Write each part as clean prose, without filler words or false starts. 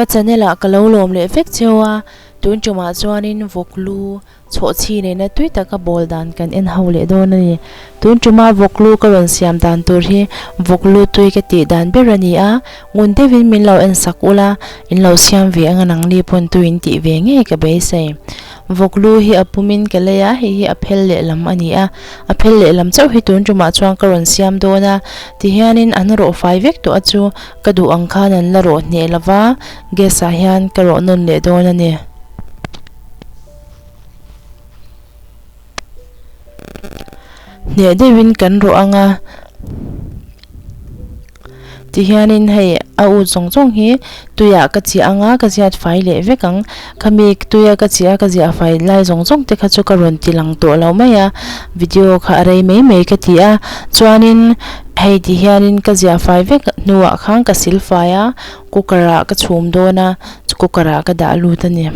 Ka channel ah ka lo lawm leh vek cheu a, tun tumah chuanin vawk lu chhawhchhi nena tui taka bawl dan kan en ho leh dawn a ni. Tun tuma vawk lu ka rawn siam dan tur hi vawk lu tui ka tih dan ber a ni a, ngun deuhin min lo en sak ula, in lo siam ve anga nangni pawn tui in tih ve ngei ka beisei. Vawk lu hi a pumin ka lei a, hei hi a phel lehlam a ni a, a phel lehlam chauh hi tun tumah chuan ka rawn siam dawn a, tihianin an rawh fai vek tawh a chu ka duh ang khan an la rawh hneh lo va, gas ah hian ka rawh nawn leh dawn a ni. Hneh deuhin kan rawh ang a. Tihianin hei a ut zawng zawng hi tuiah ka chiah ang a, ka ziat fai leh vek ang. Khami tuia ka chiah a ka ziah fai lai zawng zawng te kha chu ka rawn ti lang tawh lo mai a, video kha a rei mai mai ka ti a. Chuanin hei tihianin ka ziah fai vek hnuah khan ka sil fai a, cooker ah ka chhum dawn a, cooker ah ka dah lut a ni.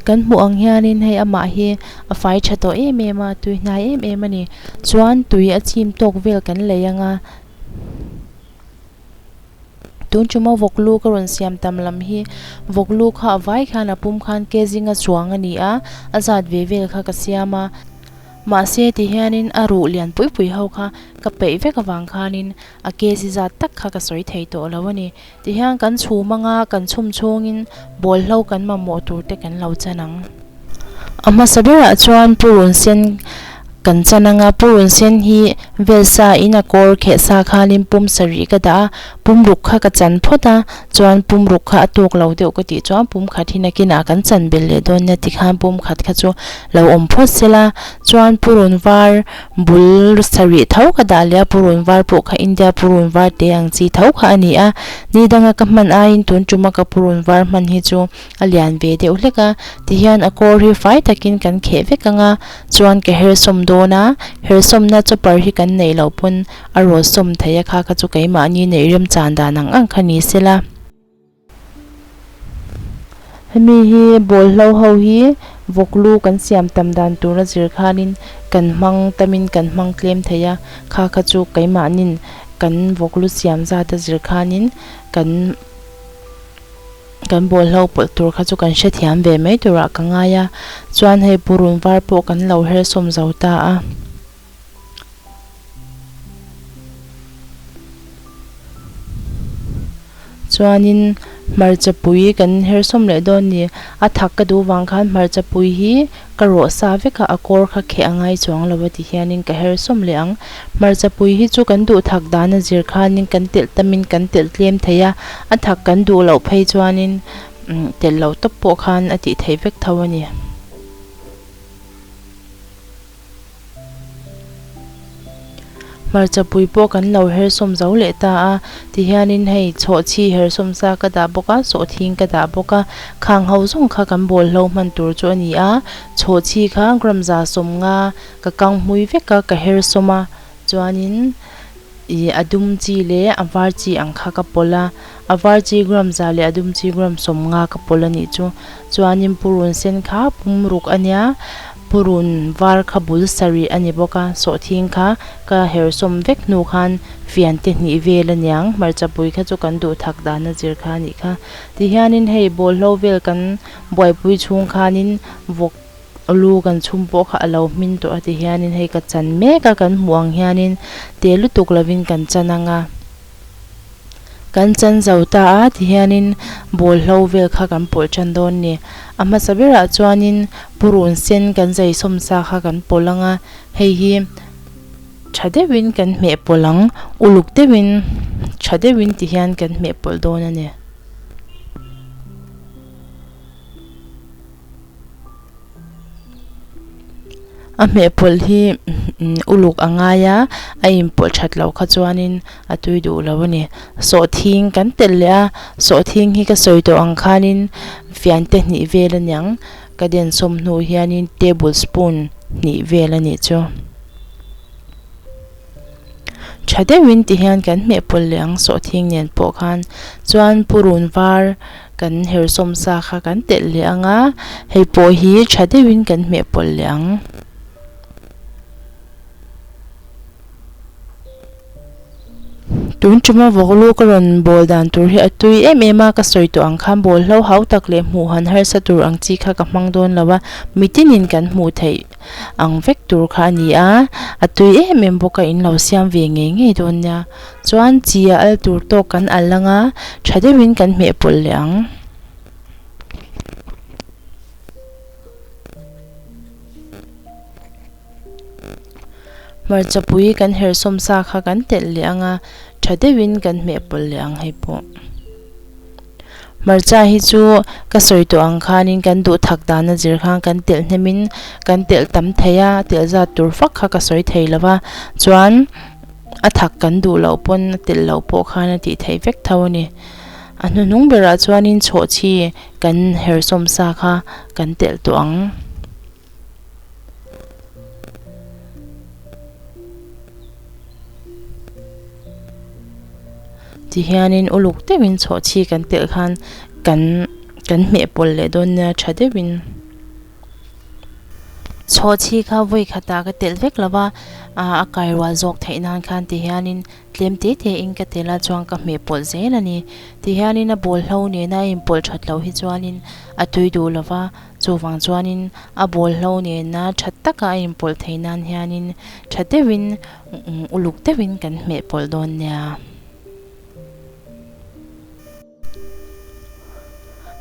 Kan hmuh ang hianin hei amah hi a fai tha tawh em em a tui hnai em em a ni chuan tui a chim tawk vel kan lei ang a tun tuma vawk lu ka rawn siam tam lam hi vawk lu kha a vai khan a pum khan ke zinga chuang a ni a a zat ve vel kha ka siam a mahse ti hianin a ruh lian pui pui ho kha ka peih vek avang khanin a kg zat tak kha ka sawi thei tawh lo a ni. Tihian kan chhum anga kan chhum chhungin bawlhlo kan mamawh tur te kan lo chan ang. A hmasa berah chuan purun sen kan chan anga purun sen hi vel sa in a kawr kheh sa khanin pum sarih ka dah a, pum ruk kha ka chan phawt a, chuan pum ruk kha a tawk lo deuh ka tih chuan pum khat hi nakinah kan chan belh leh dawn nia tikhan pum khat kha chu lo awm phawt sela chuan purun var Bul sarih tho ka dah leh a, purun var pawh kha India purun var te ang chi tho kha a ni a, ni danga ka hman aiin tun tuma ka purun var hman hi chu a lian ve deuh hlek a, tihian a kawr hi fai takin kan kheh vek ang a, chuan ka her sawm dawn a, her sawmna chopper hi kan neih loh pawn a rawn sawm thei a kha kha chu keimahni neih remchan dan ang ang kha ni se la. Hemi hi bawlhlo ho hi vawk lu kan siam tam dan tura zir khanin kan hmang tamin kan hmang tlem thei a, kha kha chu keimahnin kan vawk lu siam zat a zir khanin kan kan bawlhlo pawlh tur kha chu kan hrethiam ve mai turah ka ngai a, chuan hei purun var pawh kan lo her sawm zo ta a. Chuanin hmarcha pui kan her sawm leh dawn ni. A thak ka duh vang khan hmarcha pui hi ka rawh sa vek a, a kawr kha kheh a ngai chuang lo a ti hianin ka her sawm leh ang. Hmarcha pui hi chu kan duh thak dan a zir khanin kan telh tamin kan telh tlem thei a, a thak kan duh loh phei chuanin telh loh tawp pawh khan a tih theih vek tho a ni. Hmarcha pui pawh kan lo her sawm zo leh ta a, tihianin hei chhawhchhi her sawm sa ka dah bawk a, sawhthing ka dah bawk a, khang ho zawng kha kan bawlhlo hman tur chu a ni a, chhawhchhi kha gram za sawm nga ka kang hmui vek a, ka her sawm a, chuanin ih a dum chi leh a var chi ang kha ka pawlh a, a var chi gram za leh a dum chi gram sawm nga ka pawlh a nih chu, chuanin purun sen kha pum ruk a nia. Purun var kha bul sarih a ni bawk a, sawhthing kha ka hersawm vek hnu khan fian te hnih vel a niang, hmarcha pui kha chu kan duh thak dan a zir kha a nih kha. Tihianin hei bawlhlo vel kan buaipui chhung khanin vawk lu kan chhum pawh kha a lo hmin tawh a, tihianin hei ka chan mek a kan hmuh ang hianin te lutuk lovin kan chan ang a. Kan chan zo ta a tihianin bawlhlo vel kha kan pawlh tan dawn ni. A hmasa berah chuanin purun sen kan zai sawm sa kha kan pawlh ang a, hei hi tha deuhin kan hmeh pawlh ang, uluk deuhin tha deuhin tihian kan hmeh pawlh dawn a ni. A hmeh pawlh hi uluk a ngai a, a inpawlh that loh kha chuanin a tui duh lo a ni. Sawhthing kan telh leh a, sawhthing hi ka sawi tawh ang khanin fian te hnih vel a niang, ka densawm hnu hianin table spoon hnih vel a nih chu. Tha deuhin ti hian kan hmeh pawlh leh ang sawhthing nen pawh khan chuan purun var kan her sawm sa kha kan telh leh ang a, hei pawh hi tha deuhin kan hmeh pawlh leh ang. Tun tuma vawk lu ka rawn bawl dan tur hi a tui em em a, ka sawi tawh ang khan bawl hlo hau tak leh hmuh han harsa tur ang chi kha ka hmang dawn lo a, mitinin kan hmuh theih ang vek tur kha a ni a, a tui em em bawk a in lo siam ve ngei ngei dawn nia. Chuan chi a al tur tawk kan al ang a, tha deuhin kan hmeh pawlh leh ang. Hmarchapui kan hersawm sa kha kan telh leh ang a, tha deuhin kan hmeh pawlh leh ang hei pawh. Hmarcha hi chu ka sawi tawh ang khanin kan duh thak dana zir khan kan telh hnemin kan telh tam thei a, telh zat tur fak kha ka sawi thei lo va, chuan a thak kan duh loh pawn a telh loh pawh khan a tih theih vek tho a ni. A hnuhnung berah chuanin chhawhchhi kan hersawm sa kha kan telh tawh ang. Tihianin uluk deuhin chhawhchhi kan telh khan kan kan hmeh pawlh leh dawn nia tha deuhin. Chhawhchhi kha vawi khatah ka telh vek lo va, a kai rual zawk theih nan khan tihianin tlem te te in ka telh a chuan ka hmeh pawlh zel a ni. Tihianin a bawl hlo nena a inpawlh that loh hi chuanin a tui duh lo va. Chuvang chuanin a bawlhlo nena tha taka a inpawlh theih nan hianin tha deuhin uluk deuhin kan hmeh pawlh dawn nia.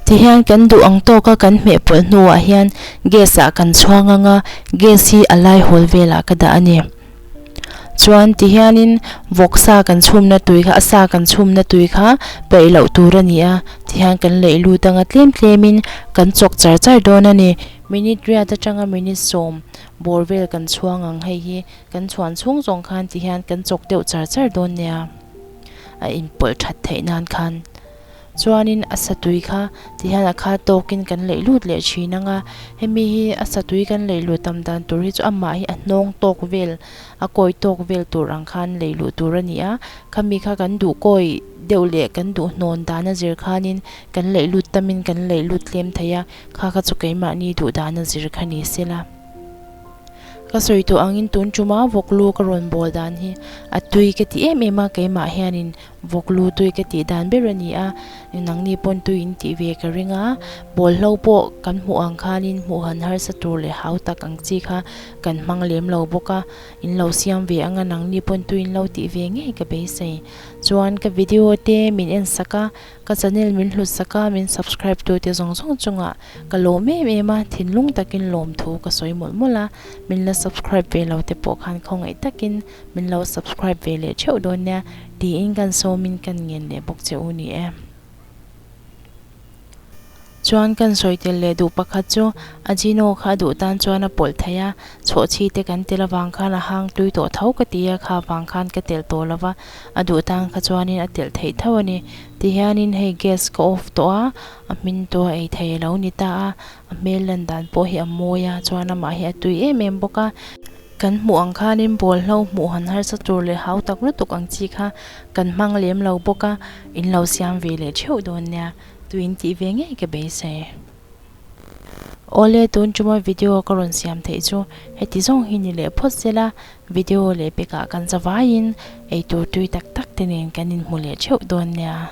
Tihian kan duh ang tawka kan hmeh pawlh hnuah hian gas ah kan chhuang ang a, gas hi a lai hawl velah ka dah a ni. Chuan tihianin vawksa kan chhumna tui kha a sa kan chhumna tui kha peih loh tur a ni a tihian kan leih lut anga tlem tlemin kan chawk char char dawn a ni. Minute riat atanga minute sawm bawr vel kan chhuang ang hei hi kan chhuan chhung zawng khan tihian kan chawk deuh char char dawn nia a inpawlh that theih nan khan. Chuanin a satui kha ti hian a khat tawkin kan leih lut leh thin ang a, hemi hi a satui kan leih luh tam dan tur hi chu amah hi a hnawng tawk vel a kawi tawk vel tur ang khan leih luh tur a ni a, khami kha kan duh kawi deuh leh kan duh hnawn dan a zir khanin kan leih lut tamin kan leih lut tlem thei a, kha kha chu keimahni duh dan a zir kha ni sela. Ka sawi tawh angin tun tuma vawk lu ka rawn bawl dan hi a tui ka ti em em a, keimah hianin Vawk lu tui ka tih dan ber a ni a, nangni pawn tui in tih ve ka ring a, bawlhlo pawh kan hmuh ang khanin hmuh han harsa tur leh hau tak ang chi kha kan hmang lem lo bawk a, in lo siam ve ang a, nangni pawn tui in lo tih ve ngei ka beisei. Chuan ka video te min en sak a, ka channel min hlut sak a, min subscribe tu te zawng zawng chungah ka lawm em em a, thinlung takin lawmthu ka sawi mawlh mawlh a, min la subscribe ve lo te pawh khan khawngaih takin Min lo subscribe ve leh theuh dawn nia tiin kan sawmin kan ngen leh bawk che u ni e. Chuan kan sawi tel leh duh pakhat chu Ajino kha a duh tan chuan a pawlh thei a, chhawhchhi te kan tel avang khan a hang tui tawh tho ka ti a, kha vang khan ka telh tawh lo va, a duh tan kha chuanin a telh theih tho a ni. Tihianin hei gas ka off tawh a, a hmin tawh a ei thei a lo ni ta a, a hmel lan dan pawh hi a mawi a, chuan amah hi a tui em em bawk a. Kan hmuh ang khanin bawlhlo hmuh han harsa tur leh hau tak lutuk ang chi kha kan hmang lem lo bawk a, in lo siam ve leh theuh dawn nia, tuin tih ve ngei ka beisei. Awle tun tuma video ka rawn siam theih chu heti zawng hi ni leh phawt sela, video leh pekah kan zavaiin eitur tui tak tak te nen kan inhmu leh theuh dawn nia.